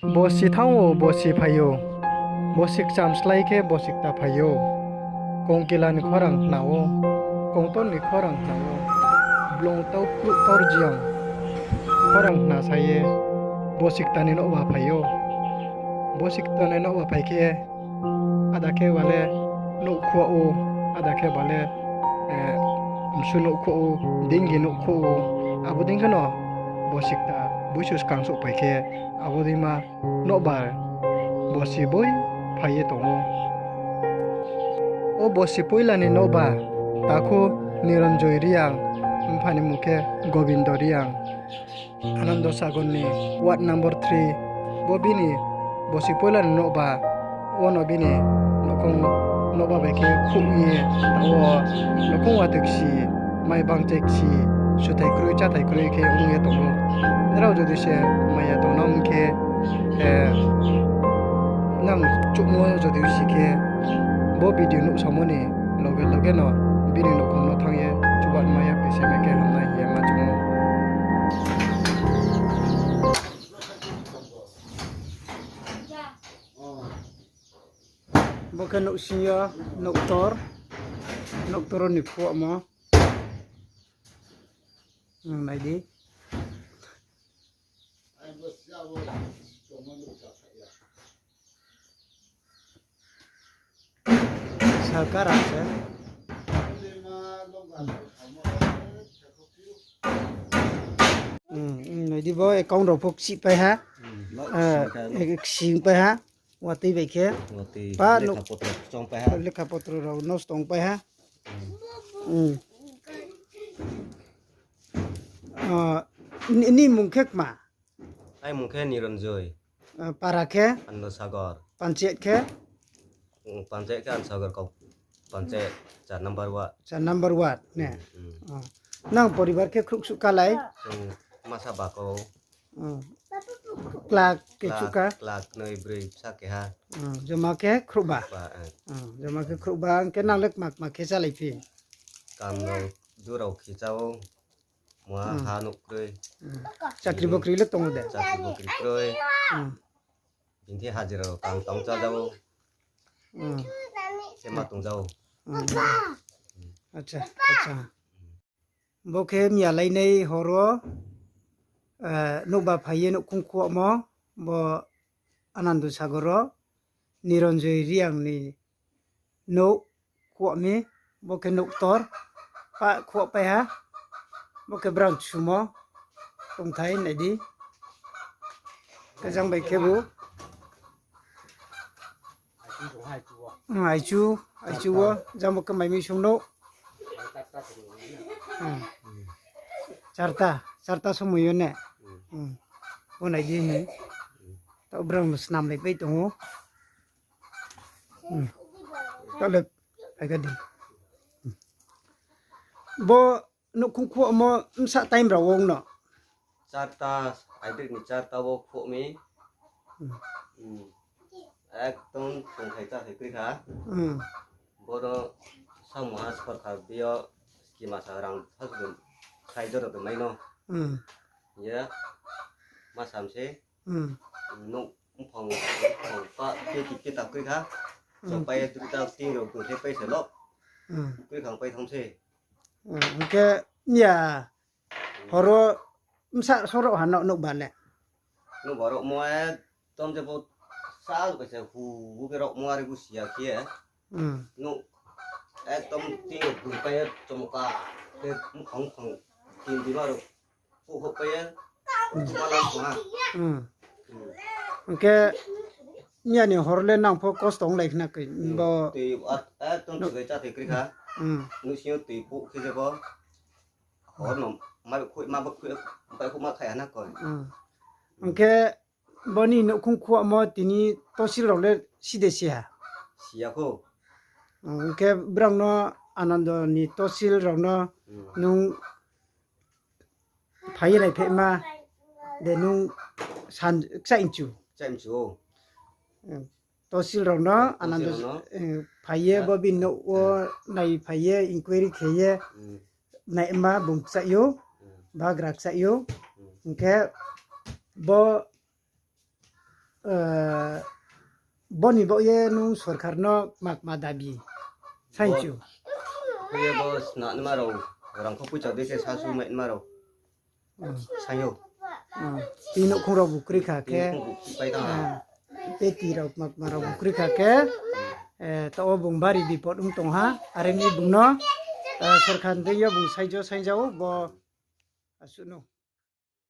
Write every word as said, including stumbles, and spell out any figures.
Bosi thanng ou, bosi phai ou. Bosi kcham slái khe bosi kta phai ou. Kongkila ni khorang khna ou. Kongtor ni khorang khna ou. Blong tau kruh tor jiang khorang khna sa ye bosi kta ni nouhba phai ou. Bosi kta ni nouhba phai khe, ada khe ba le nouhkhuh ou, ada khe ba le, eh, msu nouhkhuh ou, dingi nouhkhuh ou, abo dei kheno bosi kta, boisu skang souhpai khe, abo dei ma nouhba bosi boi phai ye tong ou. O bosi poila ni nouhba, takhu Niranjoy Reang, mpha ni mmung khe Gobindo Reang. Anando Sagar ni ward number three, bo bini bosi poila ni nouhba, wono bini nouhkhong nouhba bai khe khruh ye, o nouhkhong watoi kchi, mai bangchai kchi, suthai kroi, cháthai kroi khe ong ye tong ou. Nrao jodi se maya tong no ong khe, eh, nang chuhmo jodi si khe, bo video nuhsaomo ni loge loge no bini nouhkhong no thanng ye chuba mai ya khe se mai khe hamnai hing ye ma chung ou. Bo khe nouhsing yo nouhktor, nouhktor ni phuhmo. Nai di. Salka rang se. Hmm, hmm, nai di bo account rao pho ksih pai ha. Hmm. Eh, ksih pai ha. Watoi bai khe. Watoi, pa lekha potro chong pai ha. Lekha potro rao nosto ong pai ha. Hmm. Hmm. Ah, ni, ni mmung khe kma? Ai mmung khe Niranjoy. Ah, para khe? Anando Sagar. Panchayat khe? Hmm, panchayat khe Anando Sagar kau. Panchayat char number ward. Char number ward, ne? Hmm, hmm. Ah. Nang poribar khe khruh ksuh kalai? Chung masa ba kau. Hmm. Kla kechuh ka? Kla knoi broi bsa keha. Hmm, joma khe khruhba? Khruhba, eh. Hmm, joma khe khruhba, hing khe nang le kma kma khe chálai phi? Kam rao, du rao khe chá ou. Muha ha nouh kroi. Hmm. Chakri bokri le tong ou de? Chakri bokri kroi. Hmm. Bini khe hajira rao tang tang chá ja ou. Hmm. Khe ma tong ja ou. Hmm. Acha, acha. Bo khe miya lainai hor wo, eh, nouhba phai ye nouhkhong khuhmo, bo Anando Sagar wo Niranjoy Reang ni nouh khuh mi, bo khe nouhktor, pa khuh pai ha, bo khe brang sumo, tongthai nai di. Kajang bai khe bo. Hmm, aichu, aichu wo, jang bo khe mai mi sung no. Hmm. Charta, charta somoi yo ne. Hmm. Bo nai di hing. Taoh brang no snam lai pai tong ou. Hmm. Taoh le, phai kha di. Hmm. Bo nouhkhong khuhmo bsa time rao ong no? Charta, aidrik ni charta wo khuh mi. Hmm. Hmm. Ekdom tongthai cháthai kroi kha. Hmm. Boro samung ha sorkar bio scheme asa rang sasudun khai jora tongmai no. Hmm. Ye, ma sam se. Hmm. Nouh mphang, mphang pa, keti keta kroi kha. Hmm. Chongpai ye duita ting rao bung se pai se lo. Hmm. Kroi khang pai thang se. Hmm, hing khe miya hor wo bsa soro ha no nouhba le? Nouhba rao mo ekdom je bo sa bai se hu hu khe rao mo ari bu siya khe. Hmm. Nouh ekdom ting rao bung pai ye chomoka khe mphang mphang tin di ma rao. Khuh khuh pai ye. Hmm. Mala khuh ha. Hmm. Hmm. Hing khe miya ni hor le nang pho kosto onglai khna khe. Hmm. Bo tui, ekdom chubai cháthai kroi kha. Hmm. Nouhsing yo tui phuh khe je bo. Hor no, ma khuh, ma khuh, bai khuh ma khai ha na koi. Hmm. Hmm. Hing khe bo ni nouhkhong khuhmo tini tosil rao le si de si ha? Siya kho. Hmm, hing khe brang no Anando ni tosil rao no, hmm, nung phai ye nai phai ma de nung san kchaih mchu. Kchaih mchu ou. Hmm. Tosil rao no, hmm, Anando tosil rao no, eh, phai ye, ah, bo bini nouh wo, ah, nai phai ye, inquiry khe ye, hmm, nai ma bung kchaih ou, hmm, bagra kchaih ou. Hmm. Hing khe bo Bo ni baoh ye nung sorkar no kma kma dabi saingchu? Bo ye bo snanma rao, rangkho poicha dei khe sasu mainma rao. Saing ou. Tei nouhkhong rao bu kroi kha khe, tei tui rao kma kma rao bu kroi kha khe, taoh wo bung bari bipot ong tong ha, are mi bung no sorkar ni deing yo bung saijo saingja ou bo asuh no.